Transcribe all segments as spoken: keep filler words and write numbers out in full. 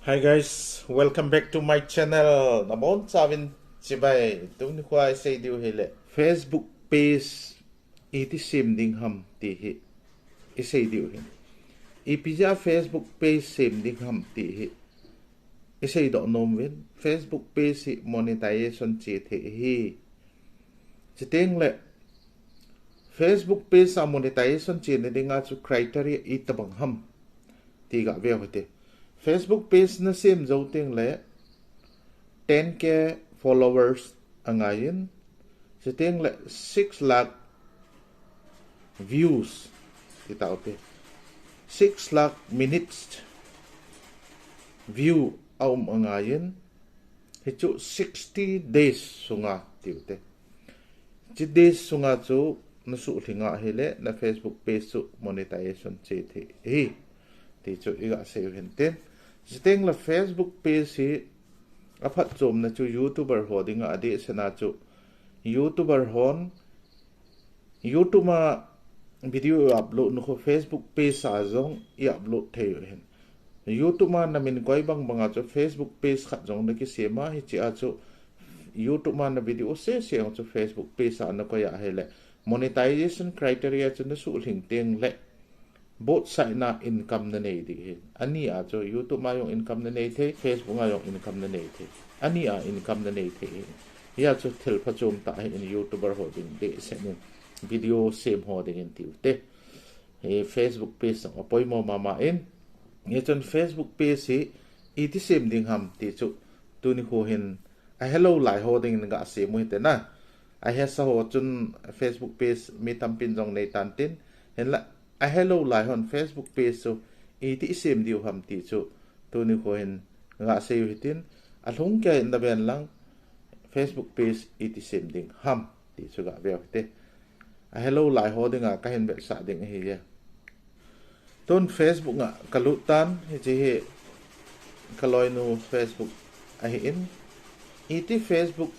Hi guys, welcome back to my channel. Nabonchauvin chibai. Tuni kho isei diu hile Facebook page iti sem ding ham ti hi isei diu hi. Ipi jeh a Facebook page sem ding ham ti hi isei doh nom uvin. Facebook page hi monetization che thei ahi. Chuteng le Facebook page a monetization chena dinga chu criteria itobang ham ti gaveu hite. Facebook page nasem jou teng le ten K followers angaiyin, chuteng le six lakh views ti taute. Six lakh minutes view aum angaiyin, hichu sixty days sunga tiute. Hiche days sunga chu nasuhlhing ahile na Facebook page chu monetization che thei ahi ti chu igasei u hintin. Chuteng le Facebook page hi aphatchomna chu YouTuber ho dinga adehsetna chu YouTuber hon YouTube a video i upload nu kho Facebook page a jong i upload thei u hin. YouTube a namin koi bang banga chu Facebook page khat jong nakisem a, hiche a chu YouTube a na video sese jong chu Facebook page a nakoi ahile monetization criteria chu nasuhlhing teng le both side na income nanei ding ahi. Ani a chu YouTube a jong income nanei thei, Facebook a jong income nanei thei. Ani a income nanei thei ahi. Hia chu thil phachom tah ahin YouTuber ho ding dehset in, video sem ho dingin tiute. Hi Facebook page jong apoimo mama in. Hichun Facebook page hi iti sem ding ham ti chu tuni kho hin ahelou lai ho dingin gasem u hite na. Ahesa ho chun Facebook page mi tampin jong neitan tin. Hinla ahelou lai hon Facebook page chu iti sem diu ham ti chu tuni kho hin gasei u hitin. Alhung kei in naven lang Facebook page iti sem ding ham ti chu gaveu hite. Ahelou lai ho dinga kahin vetsah ding ahiye. Tun Facebook a kalut tan, hiche hi kaloinu Facebook ahin, iti Facebook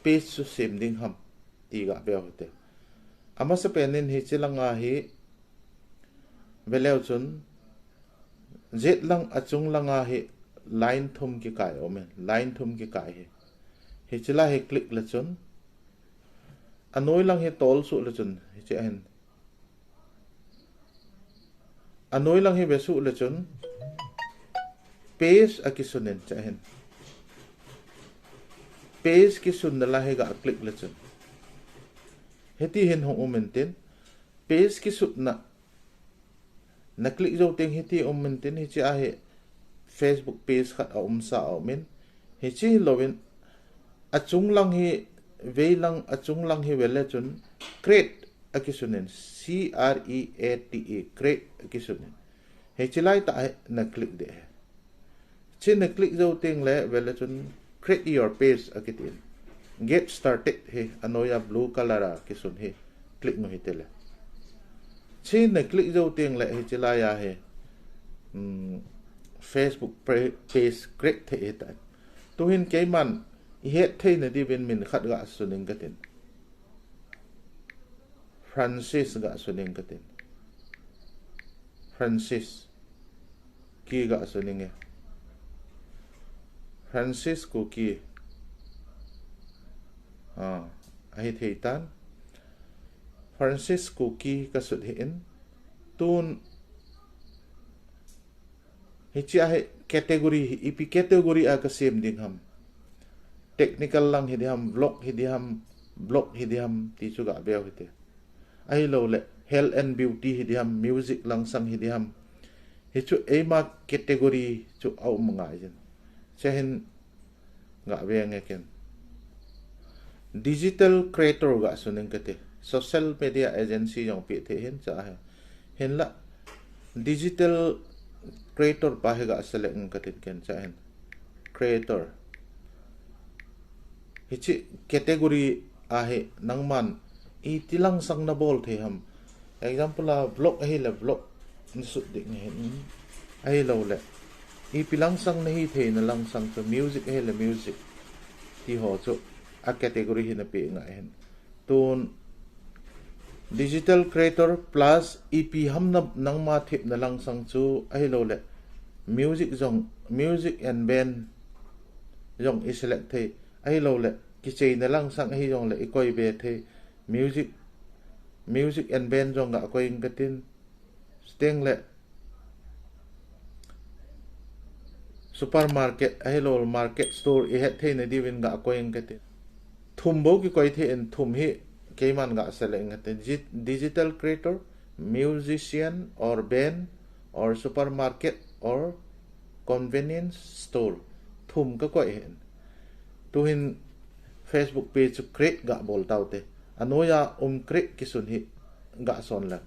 page chu sem ding ham ti gaveu hite. Amasapen in hiche langa hi veleu chun, jet lang achung langa hi line thum kikai aumin, line thum kikai hi. Hiche la hi click le chun, anoi lang hi tolsuh le chun, hiche ahin. Anoi lang hi vesuh le chun, page akisun in, hiche ahin. Page kisunna la hi ga click le chun, hiti hin hung um intin, page kisunna na click jou teng hiti um intin, hiche a hi Facebook page khat aumsa aumin, hiche hilouvin achung lang hi, veilang achung lang hi vele chun create akisun in, C R E A T E, create akisun in. Hiche laitah hi na click ding ahi. Hiche na click jou teng le vele chun create your page akitin. Get started hi anoiya blue color a kisun hi click nu hitile. Hiche na click jou teng le hiche laiya hi Facebook page create thei hitan. Tuhin keiman ihet theina diuvin min khat gasun ing katin. Francis gasun ing katin. Francis Kuki gasun inge. Francis Kuki. Ahithei tan. Francis Kuki kasut hih in. Tun hiche a hi category hi ipi category a kasem ding ham. Technical lang hiding ham, vlog hiding ham, blog hiding ham ti chu gaveu hite. Ahilouleh health and beauty hiding ham, music langsang hiding ham. Hichu eima category chu aum ngaiyin. Hiche hin gavenge ken. Digital creator gasun ing kati. Social media agency jong peh thei hin hiche a hi. Hinla digital creator pa hi ga select ing katin ken, hiche a hin. Creator. Hiche category a hi nangman iti langsang nabol thei ham. Example a vlog ahile vlog nasut ding ahin. Ahilouleh ipi langsang nahi theina langsang chu music ahile music. Tiho chu a category hi napeh ngai hin. Tun digital creator plus ipi ham na nangma thepna langsang chu ahilouleh Music jong, music and band jong i select thei. Ahilouleh, kicheina lang sang ahi jongleh i koi be thei. Music, music and band jong ga koi ing katin. Chuteng le supermarket, ahilouleh market store i het theina diuvin ga koi ing katin. Thum bou kikoi thei in, thum hi keiman ga select ing katin. Gi-, digital creator, musician or band or supermarket or convenience store. Thum ka koi hin. Tuhin Facebook page chu create ga bol taute. Anoiya um create kisun hi ga son lang.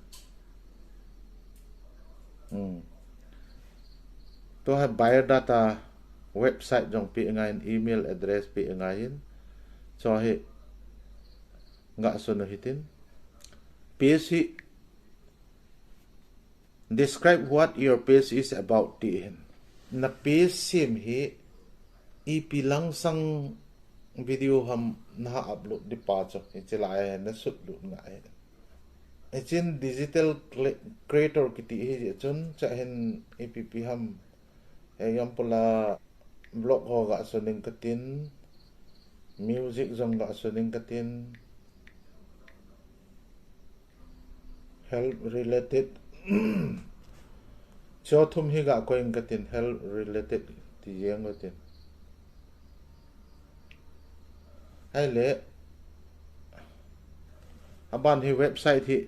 Hmm. Tua hi biodata, website jong pe ngai in, email address pe ngai in. Chua hi ga sun u hitin. Page hi, "Describe what your page is about," ti hin. Na page sem hi ipi lang sang video ham na upload di pa chu, hiche lai a na sut lut ngai. Hichin digital cre-, creator kiti hi jeh chun, chua hin ipi pi ham. Example a blog ho ga sun ing katin, music jong ga sun ing katin, health related. Chua thum hi ga koi ing katin, health related ti jeng katin. Ahile, aban hi website hi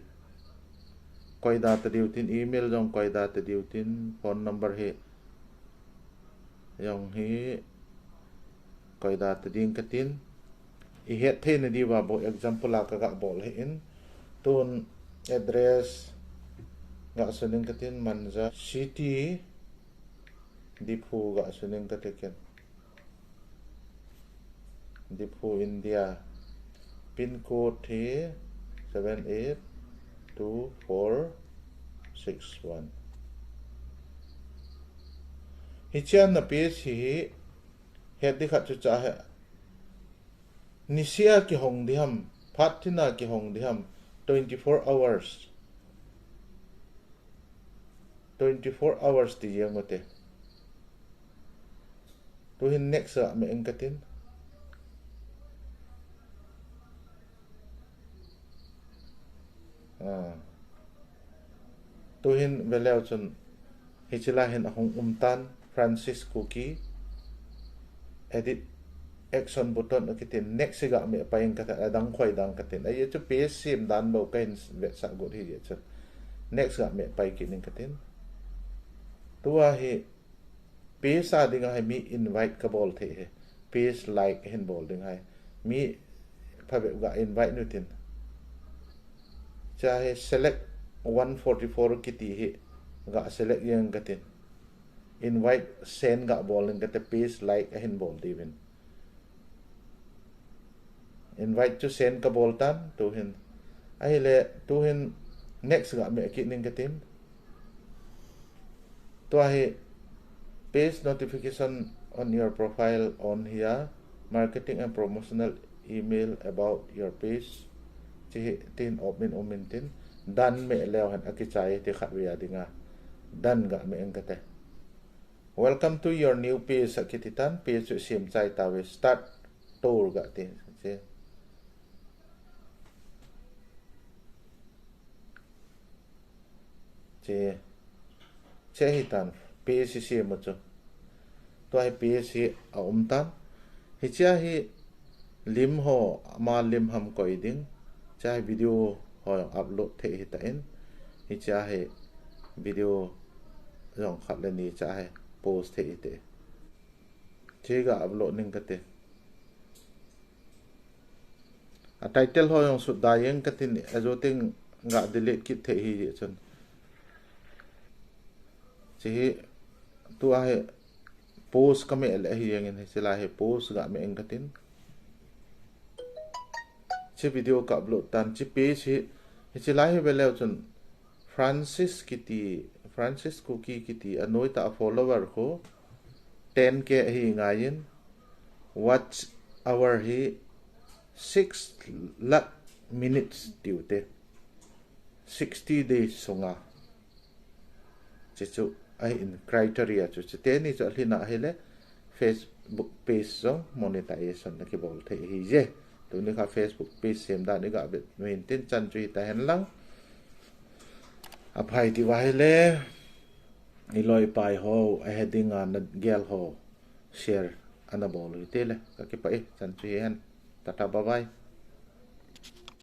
koi da ta diu tin, email jong koi da ta diu tin, phone number hi jong hi koi da ta ding katin. I het theina diuva bou example a ka ga bol hi in. Tun address ga sun ing katin, Manja City, Diphu ga sun ing kate ken. Diphu, India. Pin code hi seven eight two four six one. Hichia na page hi, het di khat chu cha he. Nisea kihong di ham, phat thina kihong di ham, twenty-four hours. Twenty-four hours ti jeng ute. Tuhin next a me ing katin. Ah. Tuhin veleu chun hiche lai hin ahung um tan, Francis Kuki, edit action button akitin, next hi ga me pai ing katin, adang khoi dang katin. Ahi chu page sem dan bou kahin vetsah got hi jeh chun. Next ga me pai kit ing katin. Tua hi page a dinga hi mi invite ka bol thei hi. Page like hin bol ding hi. Mi phabep ga invite nu tin. Chua hi select one forty-four kiti hi ga select jeng katin. Invite send ga bol ing kate, page like ahin bol diuvin. Invite chu send ka bol tan, tuhin. Ahile, tuhin next ga me kit ing katin. Tua hi, "Page notification on your profile on here. Marketing and promotional email about your page." Chi hi tin open um in tin. Done me leu hen akichai ti khat vei a dinga. Done ga me ing kate. "Welcome to your new page," akiti tan, page chu sem chai tauve, "Start tour," ga ti. Che. Che. Che hi tan, page hi sem u chu. Tua hi page hi a um tan. Hichia hi lim ho, ama lim ham koi ding. Chua hi video ho jong upload thei hita in. Hichia hi video jong khat le ni chua hi post thei hite. Che ga upload ning kate. A title ho jong sut da jeng katin, ajo teng ga delete kit thei hi jeh chun. Che hi tua hi post ka me le hi jeng in, hiche lai hi post ga me ing katin. Che video ka upload tan, che page hi, hiche lai hi veleu chun Francis kiti, Francis Kuki kiti, anoi tah a follower khu ten K ahi ngai in, watch hour hi six lakh minutes tiu te. Sixty days sunga. Che chu ahin criteria chu, chuteni chu alhin ahile Facebook page jong monetization na kibol thei ahije. Tuni kha Facebook page sem dan iga vet uvintin chan chu hitahen lang. Aphai tiu ahile, iloi ipai ho, ahe dinga nagel ho share ana bol uvinte le, kakipah e, chan chu hihen. Tata, bye bye.